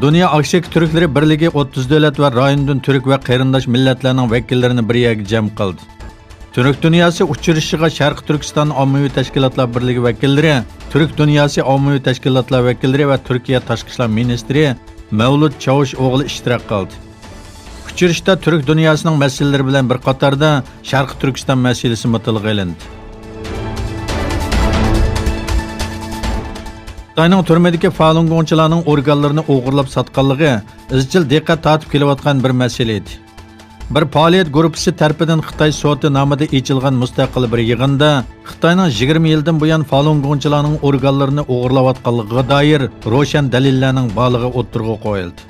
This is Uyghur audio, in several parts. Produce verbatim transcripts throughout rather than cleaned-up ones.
دۇنيا ئاكسىيكى تۈركلىرى بىرلىكى ئوتتۇز دۆلەت ۋە رايوندىن تۈرك ۋە قېرىنداش مىللەتلەرنىڭ ۋەكىللىرىنى بىر يەرگە جەم قىلدى. تۈرك دۇنياسى ئۇچرىشىشىغا شەرقىي تۈركىستان ئاممىۋى تەشكىلاتلار بىرلىكى ۋەكىللىرى، تۈرك دۇنياسى ئاممىۋى تەشكىلاتلار ۋەكىللىرى ۋە تۈركىيە تاشقى ئىشلار مىنىستىرى مەۋلۇت چاۋۇشئوغلى ئىشتىراك قىلدى. ئۇچرىشىشتا تۈرك دۇنياسىنىڭ مەسىلىلىرى بىلەن بىر قاتاردا شەرقىي تۈركىستان مەسىلىسىمۇ تىلغا ئېلىندى. خىتاينىڭ تۈرمىدىكى فالۇنگوڭچىلارنىڭ ئورگانلىرىنى ئوغرىلاپ ساتقانلىقى ئىزچىل دىققەت تارتىپ كېلىۋاتقان بىر مەسىلە ئىدى. بىر پائالىيەت گۇرۇپپىسى تەرىپىدىن خىتاي سوتى نامىدا ئېچىلغان مۇستەقىل بىر يىغىندا خىتاينىڭ يىگىرمە يىلدىن بۇيان فالۇنگوڭچىلارنىڭ ئورگانلىرىنى ئوغرىلاۋاتقانلىقىغا دائىر روشەن دەلىللەرنىڭ بارلىقى ئوتتۇرىغا قويۇلدى.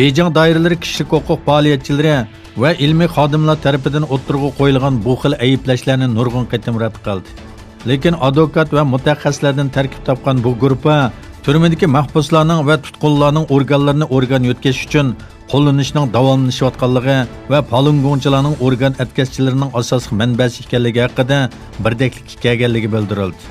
بېيجىڭ دائىرىلىرى كىشىلىك ھوقۇق پائالىيەتچىلىرى ۋە ئىلمىي خادىملار تەرىپىدىن ئوتتۇرىغا قويۇلغان بۇ خىل ئەيىبلەشلەرنى نۇرغۇن قېتىم رەت قىلدى. لېكىن ئادۋوكات ۋە مۇتەخەسسىسلەردىن تەركىب تاپقان بۇ گۇرۇپپا تۈرمىدىكى مەھبۇسلارنىڭ ۋە تۇتقۇنلارنىڭ ئورگانلىرىنى ئورگان يۆتكەش ئۈچۈن قوللىنىشنىڭ داۋاملىشىۋاتقانلىقى ۋە فالۇنگوڭچىلارنىڭ ئورگان ئەتكەسچىلىرىنىڭ ئاساسلىق مەنبەسى ئىكەنلىكى ھەققىدە بىردەكلىككە كەلگەنلىكى بىلدۈرۈلدى.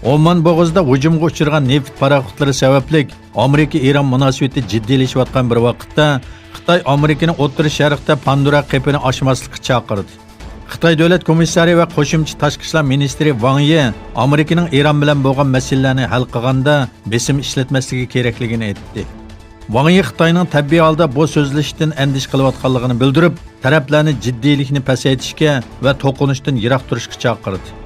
ئومان بوغۇزىدا ھۇجۇمغا ئۇچرىغان نېفىت پاراخوتلىرى سەۋەبلىك ئامېرىكا-ئىران مۇناسىۋىتى جىددىيلىشىۋاتقان بىر ۋاقىتتا، خىتاي ئامېرىكىنى ئوتتۇرا شەرقتە پاندورا قېپىنى ئاچماسلىققا چاقىردى. خىتاي دۆلەت كومىسسارى ۋە قوشۇمچە تاشقى ئىشلار مىنىستىرى ۋاڭ يى ئامېرىكىنىڭ ئىران بىلەن بولغان مەسىلىلەرنى ھەل قىلغاندا بېسىم ئىشلەتمەسلىكى كېرەكلىكىنى ئېيتتى. ۋاڭ يى خىتاينىڭ تەبىئىي ھالدا بۇ سۆزلىشىشتىن ئەندىشە قىلىۋاتقانلىقىنى بىلدۈرۈپ، تەرەپلەرنى جىددىيلىكنى پەسەيتىشكە ۋە توقۇنۇشتىن يىراق تۇرۇشقا چاقىردى.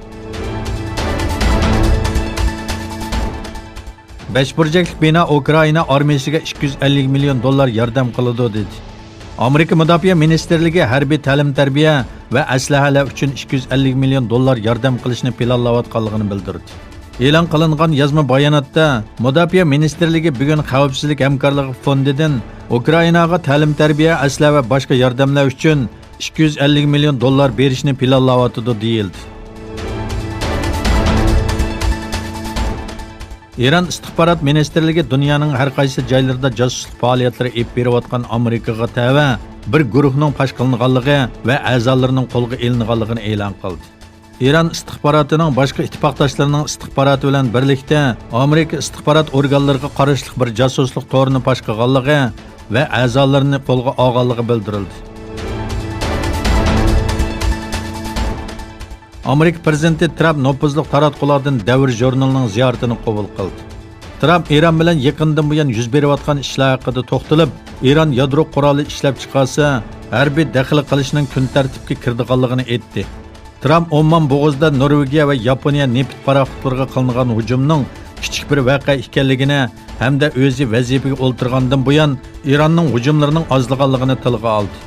بەش بۇرجەكلىك بىنا ئۇكرائىنا ئارمىيىسىگە ئىككى يۈز ئەللىك مىليون دوللار ياردەم قىلىدۇ، دېدى. ئامېرىكا مۇداپىئە مىنىستىرلىكى ھەربىي تەلىم-تەربىيە ۋە ئەسلىھەلەر ئۈچۈن ئىككى يۈز ئەللىك مىليون دوللار ياردەم قىلىشنى پىلانلاۋاتقانلىقىنى بىلدۈردى. ئېلان قىلىنغان يازما باياناتتا، مۇداپىئە مىنىستىرلىكى بۈگۈن خەۋپسىزلىك ھەمكارلىقى فوندىدىن ئۇكرائىناغا تەلىم-تەربىيە، ئەسلىھە ۋە باشقا ياردەملەر ئۈچۈن ئىككى يۈز ئەللىك مىليون دوللار بېرىشنى پىلانلاۋاتىدۇ، دېيىلدى. ئىران ئىستىخبارات مىنىستىرلىكى دۇنيانىڭ ھەر قايسى جايلىرىدا جاسۇسلۇق پائالىيەتلىرى ئېلىپ بېرىۋاتقان ئامېرىكىغا تەۋە بىر گۇرۇھنىڭ پاش قىلىنغانلىقى ۋە ئەزالىرىنىڭ قولغا ئېلىنغانلىقىنى ئېلان قىلدى. ئىران ئىستىخباراتىنىڭ باشقا ئىتتىپاقداشلىرىنىڭ ئىستىخباراتى بىلەن بىرلىكتە ئامېرىكا ئىستىخبارات ئورگانلىرىغا قاراشلىق بىر جاسۇسلۇق تورىنى پاش قىلغانلىقى ۋە ئەزالىرىنى قولغا ئالغانلىقى بىلدۈرۈلدى. ئامېرىكا پىرېزىدېنتى ترامپ نوپۇزلۇق تاراتقۇلاردىن دەۋر ژۇرنىلىنىڭ زىيارىتىنى قوبۇل قىلدى. ترامپ ئىران بىلەن يېقىندىن بۇيان يۈز بېرىۋاتقان ئىشلار ھەققىدە توختىلىپ، ئىران يادرو قورالى ئىشلەپچىقارسا، ھەربىي دەخلى قىلىشنىڭ كۈن تەرتىپكە كىرىدىغانلىقىنى ئېيتتى. ترامپ ئومان بوغۇزىدا نورۋېگىيە ۋە ياپونىيە نېفىت پاراخوتلىرىغا قىلىنغان ھۇجۇمنىڭ كىچىك بىر ۋەقە ئىكەنلىكىنى ھەمدە ئۆزى ۋەزىپىگە ئولتۇرغاندىن بۇيان ئىراننىڭ ھۇجۇملىرىنىڭ ئازلىغانلىقىنى تىلغا ئالدى.